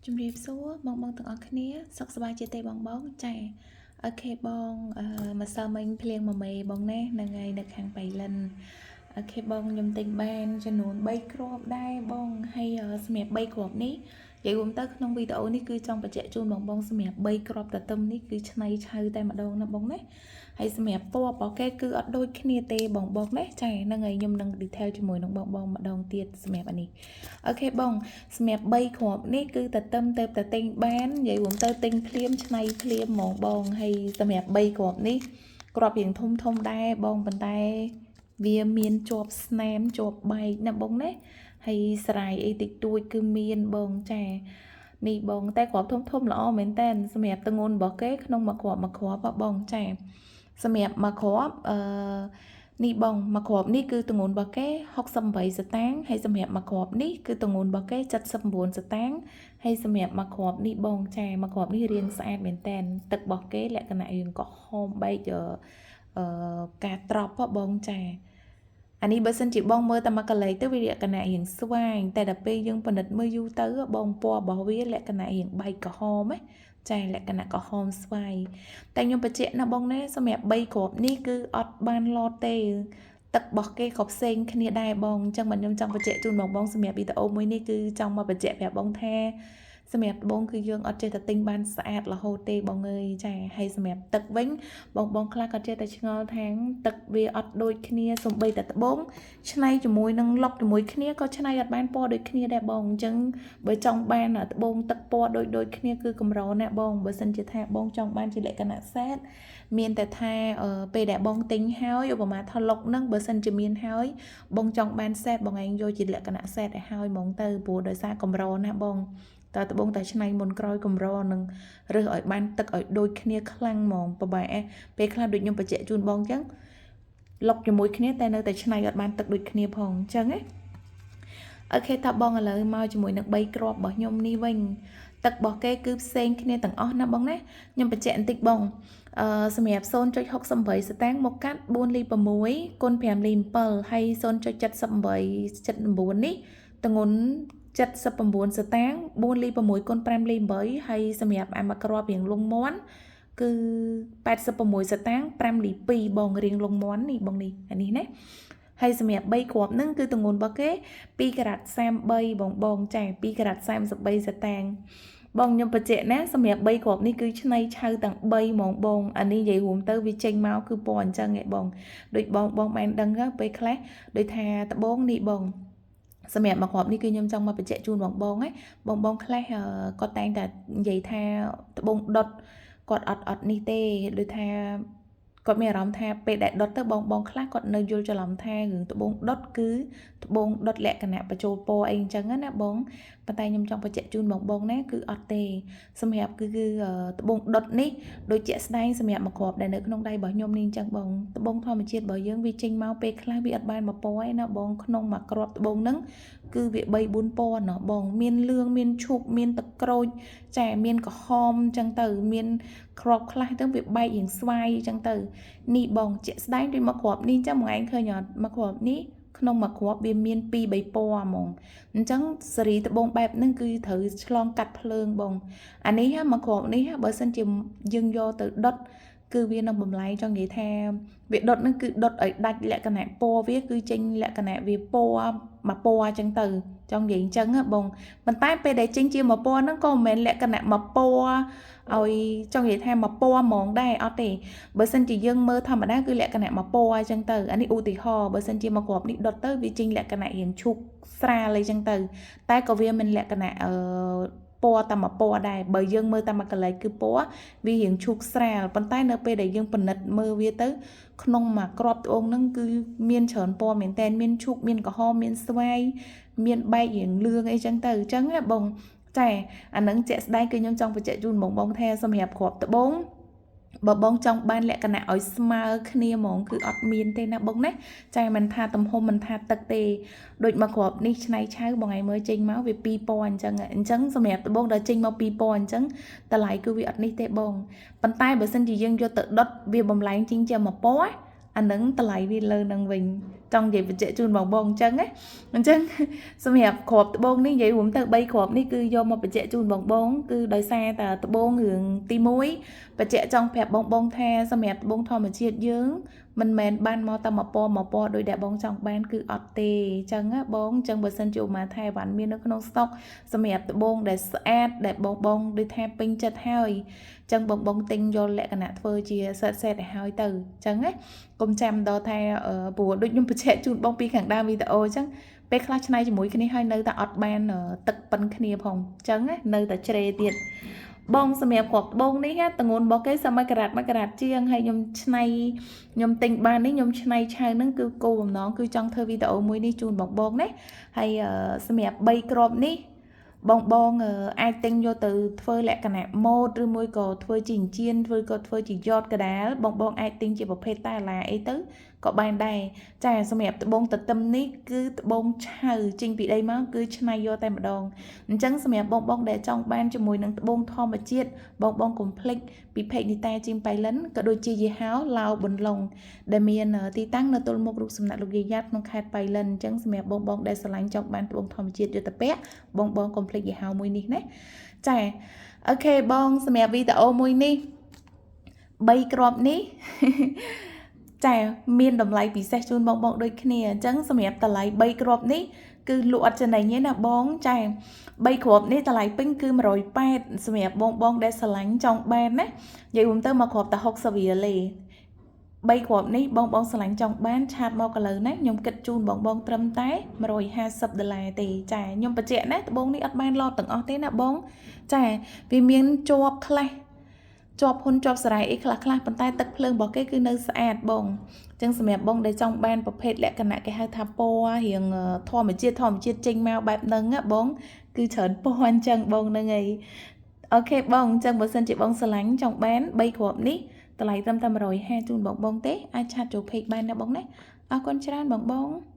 ជំរាបសួរបងបងទាំងអស់គ្នាសុខសប្បាយជាទេបងបងចា OK បងអឺម្សិលមិញភ្លៀងមួយមេបងណាហ្នឹងហើយនៅខាងបៃលិន OK បងខ្ញុំទិញបានចំនួន3គ្រាប់ដែរបងហើយសម្រាប់3គ្រាប់នេះនិយាយរួមទៅក្នុងវីដេអូនេះគឺចង់បញ្ជាក់ជូនបងបងសម្រាប់3គ្រាប់តទឹមនេះគឺឆ្នៃឆៅតែម្ដងណាបងណាហើយសម្រាប់ពណ៌របស់គេគឺអត់ដូចគ្នាទេបងបងណាចាហ្នឹងហើយខ្ញុំនឹង detail ជាមួយនឹងបងបងម្ដងទៀតសម្រាប់អានេះ OK បងសម្រាប់3គ្រាប់នេះគឺតទឹមទៅតែទិញបាននិយាយរួមទៅទិញភ្លាមឆ្នៃភ្លាមហ្មងបងហើយសម្រាប់3គ្រាប់នេះគ្រាប់រៀងធំធំដែរបងប៉ុន្តែវាមានជាប់ស្នាមជាប់បែកណាបងណាហើយស្រាយអីតិចតួចគឺមានបងចានេះបងតែគ្រាប់ធំធំល្អមែនតើសម្រាប់ទងន់របស់គេក្នុងមួយគ្រាប់មួយគ្រាប់ហ៎បងចាសម្រាប់មួយគ្រាប់អឺនេះបងមួយគ្រាប់នេះគឺទម្ងន់របស់គេ68សតាង្គហើយសម្រាប់មួយគ្រាប់នេះគឺទម្ងន់របស់គេ79សតាង្គហើយសម្រាប់មួយគ្រាប់នេះបងចាមួយគ្រាប់នេះរាងស្អាតមែនតែនទឹករបស់គេលក្ខណៈរាងក្រហមបែកអឺការត្រប់ហ៎បងចាអានេះបើសិនជាបងមើលតែមកកលេចទៅវាលក្ខណៈរាងស្វាញតែដល់ពេលយើងពិនិត្យមើលយូរទៅបងពណ៌របស់វាលក្ខណៈរាងបែកក្រហមណាចាលក្ខណៈក្រហមស្វាយតែខ្ញុំបញ្ជាក់ណាបងណាសម្រាប់3គ្រាប់នេះគឺអត់បានឡតទេទឹករបស់គេក៏ផ្សេងគ្នាដែរបងអញ្ចឹងបាទខ្ញុំចង់បញ្ជាក់ជូនបងបងសម្រាប់វីដេអូមួយនេះគឺចង់មកបញ្ជាក់ប្រាប់បងថាសម្រាប់បងគឺយើងអត់ចេះតែទិញបានស្អាតរហូតទេបងអើយចាហើយសម្រាប់ទឹកវិញបងបងខ្លះក៏ចេះតែឆ្ងល់ថាទឹកវាអត់ដូចគ្នាសំបីតែត្បូងឆ្នៃជាមួយនឹងលុកជាមួយគ្នាក៏ឆ្នៃអត់បានពណ៌ដូចគ្នាដែរបងអញ្ចឹងបើចង់បានត្បូងទឹកពណ៌ដូចដូចគ្នាគឺកម្រណាស់បងបើសិនជាថាបងចង់បានជាលក្ខណៈសេតមានតែថាពេលដែលបងទិញហើយឧបមាថាលុកហ្នឹងបើសិនជាមានហើយបងចង់បានសេតបងឯងយកជាលក្ខណៈសេតឲ្យហើយហ្មងទៅព្រោះដោយសារកម្រណាស់បងតើត្បូងតែឆ្នៃមុនក្រោយកម្រនឹងរើសឲ្យបានទឹកឲ្យដូចគ្នាខ្លាំងហ្មងពិបាកពេលខ្លះដូចខ្ញុំបញ្ជាក់ជូនបងអញ្ចឹងលុកជាមួយគ្នាតែនៅតែឆ្នៃអត់បានទឹកដូចគ្នាផងអញ្ចឹងណា OK តើបងឥឡូវមកជាមួយនឹង3គ្រាប់របស់ខ្ញុំនេះវិញទឹករបស់គេគឺផ្សេងគ្នាទាំងអស់ណាបងណាខ្ញុំបញ្ជាក់បន្តិចបងអឺសម្រាប់0.68សតាង្គមកកាត់4លី6គុណ5លី7ហើយ0.78 79នេះទម្ងន់79សតាង្គ4លី6គុណ5លី8ហើយសម្រាប់អាមួយគ្រាប់រៀងលងមាន់គឺ86សតាង្គ5លី2បងរៀងលងមាន់នេះបងនេះអានេះណាហើយសម្រាប់3គ្រាប់ហ្នឹងគឺទម្ងន់របស់គេ2ក្រាត33បងបងចា2ក្រាត33សតាង្គបងខ្ញុំបញ្ជាក់ណាសម្រាប់3គ្រាប់នេះគឺឆ្នៃឆៅទាំង3ហ្មងបងអានេះនិយាយរួមទៅវាចេញមកគឺពណ៌អញ្ចឹងឯងបងដូចបងបងបានដឹងពេលខ្លះដូចថាត្បូងនេះបងសម្រាប់មួយគ្រាប់នេះគឺខ្ញុំចង់មកបញ្ជាក់ជូនបងបងណាបងបងខ្លះគាត់តែងតែនិយាយថាត្បូងដុតគាត់អត់អត់នេះទេដូចថាគាត់មានអារម្មណ៍ថាពេលដែលដុតទៅបងបងខ្លះគាត់នៅយល់ច្រឡំថារឿងត្បូងដុតគឺត្បូងដុតលក្ខណៈបញ្ចូលពណ៌អីអញ្ចឹងណាបងប៉ុន្តែខ្ញុំចង់បញ្ជាក់ជូនបងបងណាគឺអត់ទេសម្រាប់គឺគឺត្បូងដុតនេះដូចជាក់ស្ដែងសម្រាប់មួយគ្រាប់ដែលនៅក្នុងដៃរបស់ខ្ញុំនេះអញ្ចឹងបងត្បូងធម្មជាតិរបស់យើងវាចេញមកពេលខ្លះវាអត់បានមួយពណ៌ឯណាបងក្នុងមួយគ្រាប់ត្បូងហ្នឹងគឺវា3 4ពណ៌ណោះបងមានលឿងមានឈូកមានទឹកក្រូចចាមានក្រហមអញ្ចឹងទៅមានគ្រាប់ខ្លះទៅវាបែករៀងស្វាយអញ្ចឹងទៅនេះបងជាក់ស្ដែងដូចមកគ្រាប់នេះចឹងមួយឯងឃើញអត់មកគ្រាប់នេះក្នុងមួយគ្រាប់វាមាន2 3ពណ៌ហ្មងអញ្ចឹងសេរីត្បូងបែបហ្នឹងគឺត្រូវឆ្លងកាត់ភ្លើងបងអានេះមកគ្រាប់នេះបើសិនជាយើងយកទៅដុតគឺវានឹងបំលែងចង់និយាយថាវាដុតហ្នឹងគឺដុតឲ្យដាច់លក្ខណៈពណ៌វាគឺចេញលក្ខណៈវាពណ៌មួយពណ៌អញ្ចឹងទៅចង់និយាយអញ្ចឹងបងប៉ុន្តែពេលដែលចេញជាមួយពណ៌ហ្នឹងក៏មិនមែនលក្ខណៈមួយពណ៌ឲ្យចង់និយាយថាមួយពណ៌ហ្មងដែរអត់ទេបើសិនជាយើងមើលធម្មតាគឺលក្ខណៈមួយពណ៌អញ្ចឹងទៅអានេះឧទាហរណ៍បើសិនជាមួយគ្រាប់នេះដុតទៅវាចេញលក្ខណៈរៀងឈូកស្រាលអីចឹងទៅតែក៏វាមិនលក្ខណៈអឺពណ៌តែមួយពណ៌ដែរបើយើងមើលតាមមួយកលែកគឺពណ៌វារៀងឈូកស្រាលប៉ុន្តែនៅពេលដែលយើងពិនិត្យមើលវាទៅក្នុងមួយគ្រាប់ត្បូងហ្នឹងគឺមានច្រើនពណ៌មែនតើមានឈូកមានក្រហមមានស្វាយមានបែករៀងលឿងអីចឹងទៅអញ្ចឹងណាបងចាអានឹងជាក់ស្ដែងគឺខ្ញុំចង់បញ្ជាក់ជូនបងបងថាសម្រាប់គ្រាប់ត្បូងបើបងចង់បានលក្ខណៈឲ្យស្មើគ្នាហ្មងគឺអត់មានទេណាបងណាចាមិនថាទំហំមិនថាទឹកទេដូចមកគ្រាប់នេះឆ្នៃឆៅបងឯងមើលចេញមកវា2000អញ្ចឹងអញ្ចឹងសម្រាប់ត្បូងដល់ចេញមក2000អញ្ចឹងតម្លៃគឺវាអត់នេះទេបងប៉ុន្តែបើសិនជាយើងយកទៅដុតវាបំលែងចេញជាមួយពណ៌អានឹងតម្លៃវាលើនឹងវិញ។ ចង់និយាយបញ្ជាក់ជូនបងបងអញ្ចឹងណាអញ្ចឹងសម្រាប់គ្រាប់ត្បូងនេះនិយាយរួមទៅ3គ្រាប់នេះគឺយកមកបញ្ជាក់ជូនបងបងគឺដោយសារតែត្បូងរឿងទី1បញ្ជាក់ចង់ប្រាប់បងបងថាសម្រាប់ត្បូងធម្មជាតិយើងមិនមែនបានមកតែមួយពណ៌មួយពណ៌ដោយដែលបងចង់បានគឺអត់ទេអញ្ចឹងណាបងអញ្ចឹងបើសិនជាឧមាថៃវ៉ាន់មាននៅក្នុងស្តុកសម្រាប់ត្បូងដែលស្អាតដែលបងបងដូចថាពេញចិត្តហើយអញ្ចឹងបងបងទិញយកលក្ខណៈធ្វើជា set set ឲ្យហើយទៅអញ្ចឹងណាកុំចាំដល់ថាព្រោះដូចខ្ញុំបញ្ជាក់ជូនបងពីខាងដើមវីដេអូអញ្ចឹងពេលខ្លះឆ្នៃជាមួយគ្នាហើយនៅតែអត់បានទឹកប៉ិនគ្នាផងអញ្ចឹងណានៅតែជ្រេទៀតបងសម្រាប់គ្រាប់ត្បូងនេះតងូនរបស់គេសម1ការ៉ាត់1ការ៉ាត់ជាងហើយខ្ញុំឆ្នៃខ្ញុំទិញបាននេះខ្ញុំឆ្នៃឆៅហ្នឹងគឺគោលបំណងគឺចង់ធ្វើវីដេអូមួយនេះជូនបងបងណាហើយសម្រាប់3គ្រាប់នេះបងបងអាចទិញយកទៅធ្វើលក្ខណៈម៉ូតឬមួយក៏ធ្វើជាចិញ្ចៀនធ្វើក៏ធ្វើជាយอดកដាលបងបងអាចទិញជាប្រភេទតាឡាអីទៅក៏បានដែរចាសម្រាប់ត្បូងទទឹមនេះគឺត្បូងឆៅចេញពីដីមកគឺឆ្នៃយកតែម្ដងអញ្ចឹងសម្រាប់បងបងដែលចង់បានជាមួយនឹងត្បូងធម្មជាតិបងបងកុំភ្លេចពី page នីតាជីមបៃលិនក៏ដូចជាយីហោឡាវបន្លងដែលមានទីតាំងនៅទល់មុខរូបសំណាកលោកយាយយ៉ាត់ក្នុងខេត្តបៃលិនអញ្ចឹងសម្រាប់បងបងដែលស្រឡាញ់ចង់បានត្បូងធម្មជាតិយុទ្ធពៈបងបងកុំភ្លេចយីហោមួយនេះណាចា OK បងសម្រាប់វីដេអូមួយនេះ3គ្រាប់នេះចាមានតម្លៃពិសេសជូនបងបងដូចគ្នាអញ្ចឹងសម្រាប់តម្លៃ3គ្រាប់នេះគឺលក់អត់ចំណេញទេណាបងចា3គ្រាប់នេះតម្លៃពេញគឺ180សម្រាប់បងបងដែលស្រឡាញ់ចង់បានណានិយាយរួមទៅមកគ្រាប់តែ60រៀលទេ3គ្រាប់នេះបងបងស្រឡាញ់ចង់បាន chat មកឥឡូវណាខ្ញុំគិតជូនបងបងត្រឹមតែ150ដុល្លារទេចាខ្ញុំបញ្ជាក់ណាត្បូងនេះអត់បានឡតទាំងអស់ទេណាបងចាវាមានជាប់ខ្លះជាប់ហ៊ុនជាប់សរាយអីខ្លះខ្លះប៉ុន្តែទឹកភ្លើងរបស់គេគឺនៅស្អាតបងអញ្ចឹងសម្រាប់បងដែលចង់បានប្រភេទលក្ខណៈគេហៅថាពណ៌រៀងធម្មជាតិធម្មជាតិចេញមកបែបហ្នឹងណាបងគឺច្រើនពណ៌អញ្ចឹងបងហ្នឹងឯង OK បងអញ្ចឹងបើសិនជាបងស្រឡាញ់ចង់បាន3គ្រាប់នេះតម្លៃត្រឹមតែ150ជូនបងបងទេអាច chat ចូល page បានណាបងណាអរគុណច្រើនបងបង។